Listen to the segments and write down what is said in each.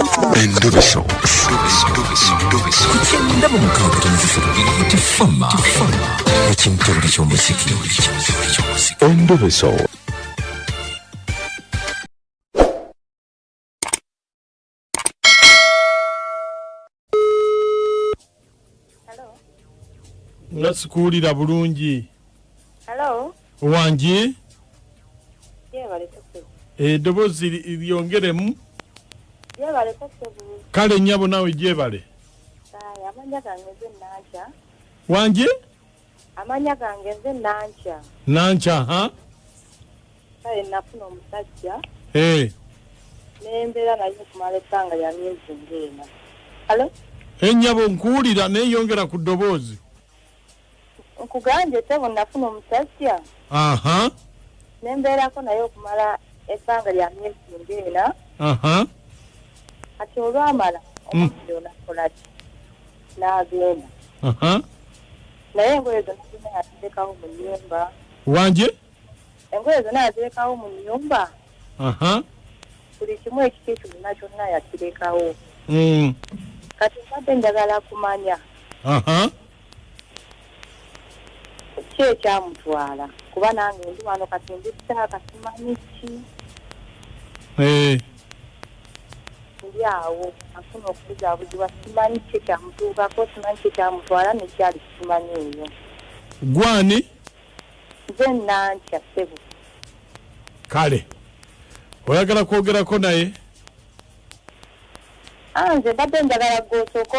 Endobeso. Ku kyenda mu mukaaga tonozi ssatu tifama ekintobuli ky'omuziki. Endobeso. Nga sikuwulira bulungi. Hello. Wangi? Gyebale ssebo. Eddoboozi lyongeremu. Gyebale ssebo. Kale nnyabo naawe gyebale. Kale amannya gange nze Nankya. Wangi? Amannya gange nze Nankya. Nankya ha? Kale nafuna omusajja. Eh. Nembeera naye okumala ebbanga lya myezi ng'ena. Halo? Ennyabo nkuwulira naye yongera ku ddoboozi. Nkugambye ssebo nafuna omusajja. Aha. Nembeerako naye okumala ebbanga lya myezi ng'ena. Aha. Kati olwamala omusajja onakola ki? N'agenda. Aha. Naye engoye zonna zonna yazirekawo mu nnyumba. Wanje? Engoye zonna yazirekawo mu nnyumba. Aha. Buli kimu ekikye kyonna kyonna yakirekawo. Kati mbadde njagala kumanya. Aha. Ki ekyamutwala kuba nange ndi wano kati ndi sitaaka simanyi ki. Eh. Ndi awo afuna okubuzaabuzibwa simanyi ki ekyamutuukako simanyi ki ekyamutwala nekyali simanyi eyo. Gwani? Nze Nankya ssebo. Kale oyagala kwogerako naye? Ah, nze mbadde njagala gwe osooke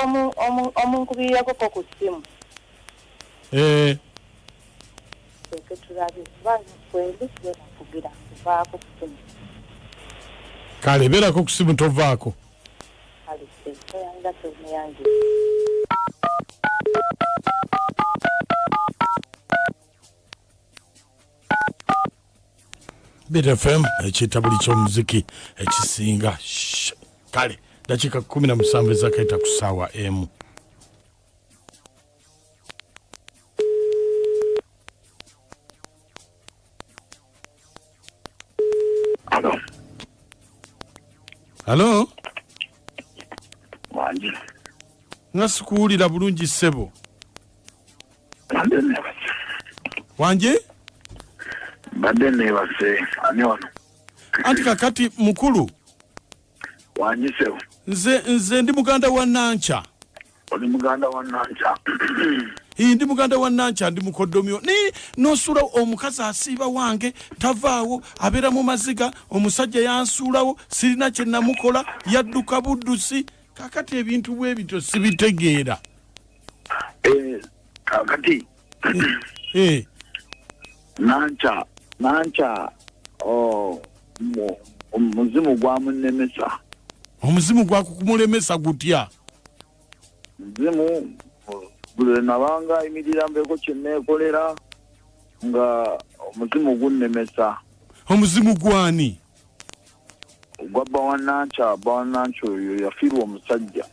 omunkubirirako ko ku ssimu. Eh. Tusooke tulabe kuba nze kwendi sigenda kugira kuvaako ku ssimu. Kale beerako ku ssimu tovaako. Kale ssebo toyanza tomuyange. Beat FM ekitabuli ky'omuziki ekisinga. Kale dakiika 17 ezakaita ku ssaawa emu. Halo. Halo? Wangi. Nga sikuwulira bulungi ssebo. Mbadde neebase. Wangi? Mbadde neebase. Ani wano? Anti kakati mukulu. Wangi ssebo. Nze nze ndi muganda wa Nankya. Oli muganda wa Nankya. Ii, ndi muganda wa Nankya, ndi mukoddomyo. Naye n'osuula omukazi asiiba wange, tavaawo, abeera mu maziga, omusajja yansuulawo, sirina kye namukola, yadduka buddusi. Kaakati ebintu bwe bityo sibitegeera. Eh, kaakati Eh. Nankya, Nankya, oh, omuzimu gwamunnemesa. Omuzimu gwakukumulemesa gutya? Muzimu buli lwe nabanga ayimirira mbeeko kye neekolera nga omuzimu gunnemesa. Omuzimu gwani? Ogwa bba wa Nankya. Bba wa Nankya oyo yafiirwa omusajja.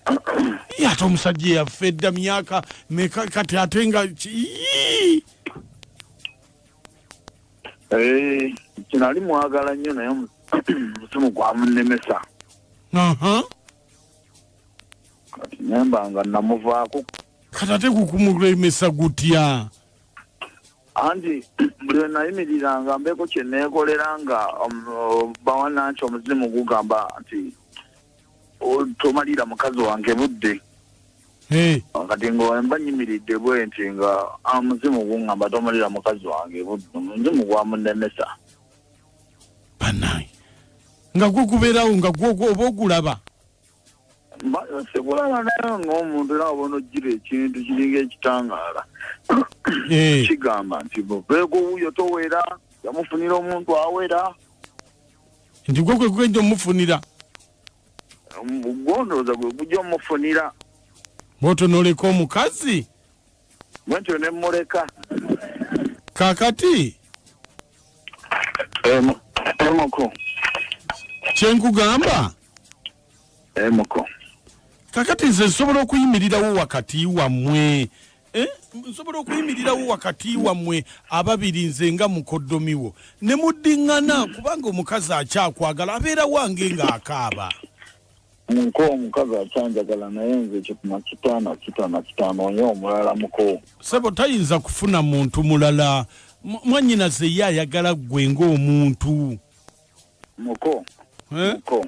Ye ate omusajja eyafa edda myaka meka kati ate nga ki- Eh, kinali mwagala nnyo naye omuzimu gwamunnemesa. Aha. Kati nemba nga namuvaako. Kati ate gukumulemesa gutya? Anti buli lwe nayimiriranga mbeeko kye neekolera nga bba wa Nankya omuzimu gugamba nti tomalira mukazi wange budde. Hey. Kati nga mba nyimiridde bwe nti nga omuzimu guŋŋamba tomalira mukazi wange budde, omuzimu gwamunnemesa. Bannange, nga gwo gubeerawo nga gwo oba ogulaba? Sikulaba naye ng'omuntu era wabona ojjira ekintu kiringa ekitangaala. Kigamba nti muveeko wuuyo towera, yamufunira omuntu awera. Nti gwo gwe gugenda omufunira? Gwo ndowooza gwe gujja omufunira. Bw'otyo n'oleka omukazi? Bwentyo ne mmuleka. Kaakati? Emuko. Kye nkugamba? Emuko. Kakati nze nsobola okuyimirirawo wakati wammwe. Nsobola okuyimirirawo wakati wammwe ababiri nze nga mukoddomi wo ne muddiŋŋana kubanga omukazi akyakwagala abeera wange ng'akaaba. Muko omukazi akyanjagala naye nze kikuma kitaana kitaana kitaano onye omulala muko. Sebo tayinza kufuna muntu mulala. Mwannyinaze ye ayagala ggwe ng'omuntu. Muko. Eh? Muko.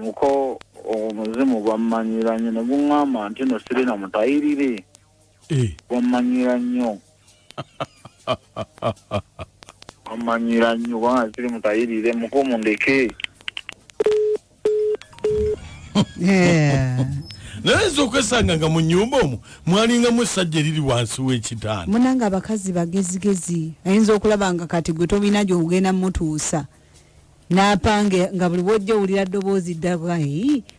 Muko omuzimu gwammanyira nnyo ne guŋŋamba nti no sirina mutayirire. Eh. Gwammanyira nnyo. Gwammanyira nnyo kubanga siri mutayirire muko mundeke. Yeah. Naye nza okwesanga nga mu nnyumba omwo mwalingamu essajja eriri wansi w'ekitanda. Munange abakazi bagezigezi, ayinza okulaba nga kati gwe tolina gy'ogenda mutuusa n'apange nga buli wojja owulira ddoboozi ddala.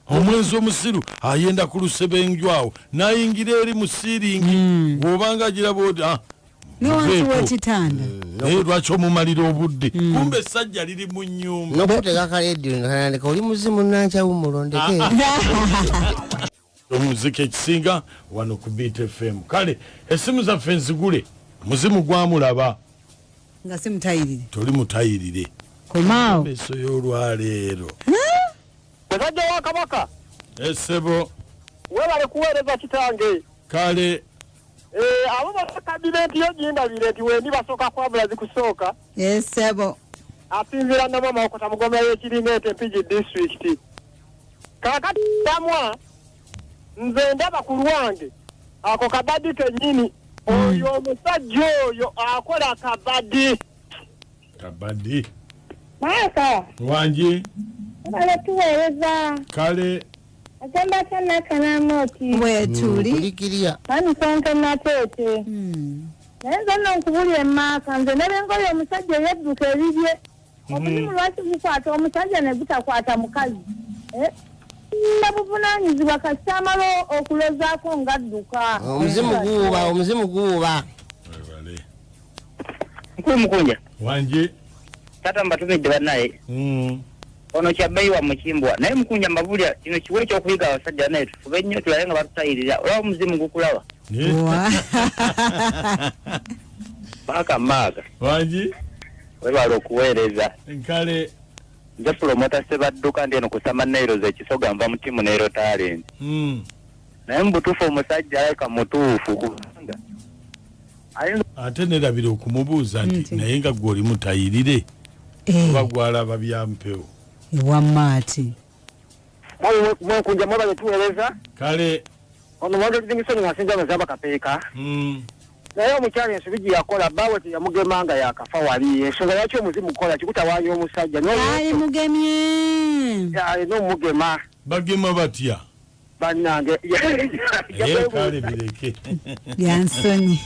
Omwenzi omusiru ayenda ku lusebenju awo n'ayingira eri mu siiringi bw'obanga agiraba oti ne wansi muveeko. w'ekitanda. Naye lwaki omumalira obudde? Kumbe essajja liri mu nnyumba. Nokuteeka akaleediyo nga kanandika oli muzimu nankya wumulondeke. Omuziki ekisinga wano ku Beat FM. Kale essimu zaffe nzigule. Muzimu gwamulaba nga si mutayirire. Toli mutayirire. Komaawo. Eso y'olwaleero. Musajja wa Kabaka. Esebo. Webale kuweereza kitange. Kale. Abo bonna kabineti yo gindabire nti wendi basooka kwabula zikusooka. Esebo. Asinziira Namama Okota mugomera y'ekirina ete Mpigi disitulikiti. Kaakati tamwa nze ndaba ku lwange ako kabadi kennyini. Oyo omusajja oyo akola kabadi. Kabadi. Maaka. Wangi. Webale tuweereza. Kale. Agamba kya Nakanamoti. Weetuli. Kulikiriya. Mami Sonke Nateete. Naye nze nno nkubulira emmaaka, nze ne bengoye omusajja eyedduka ebibye. Omuzimu lwaki gukwata omusajja ne gutakwata mukazi? Buvunaanyizibwa kasita amala okulozaako ng'adduka. Omuzimu guwuba, omuzimu guwuba. Webale. Mukulu Mukunja. Wangi. Taata mbatumidde bannaye. Ono kyabbayi wa Mukimbwa. Naye Mukunja mbabulira kino kiwe ekyokuyiga abasajja naye tufube nnyo tulabe nga batutayirira. Olaba omuzimu gukulaba. Maaka maaga. Wangi. Webale okuweereza. Nkale. Nze pulomota Ssebadduka ndi eno kusama Nairobi ekisoga nva mu ttiimu Nairo Talent. Naye mu butuufu omusajja alabika mutuufu kubanga ate nerabira okumubuuza nti naye nga ggwe oli mutayirire oba gwalaba bya mpewo. Ewamma ati. Mwekunja mwebale tuweereza. Kale. Ono Mwanje Livingston asinza abazaba Kapeeka. Naye omukyala ensobi gye yakola bbaawe teyamugema nga yakafa wali. Ensonga lwaki omuzimu kukola kikutawaanya omusajja. Ali mugemye. Alina omugema. Bagema batya? Bannange. Kale bireke. Bya nsonyi.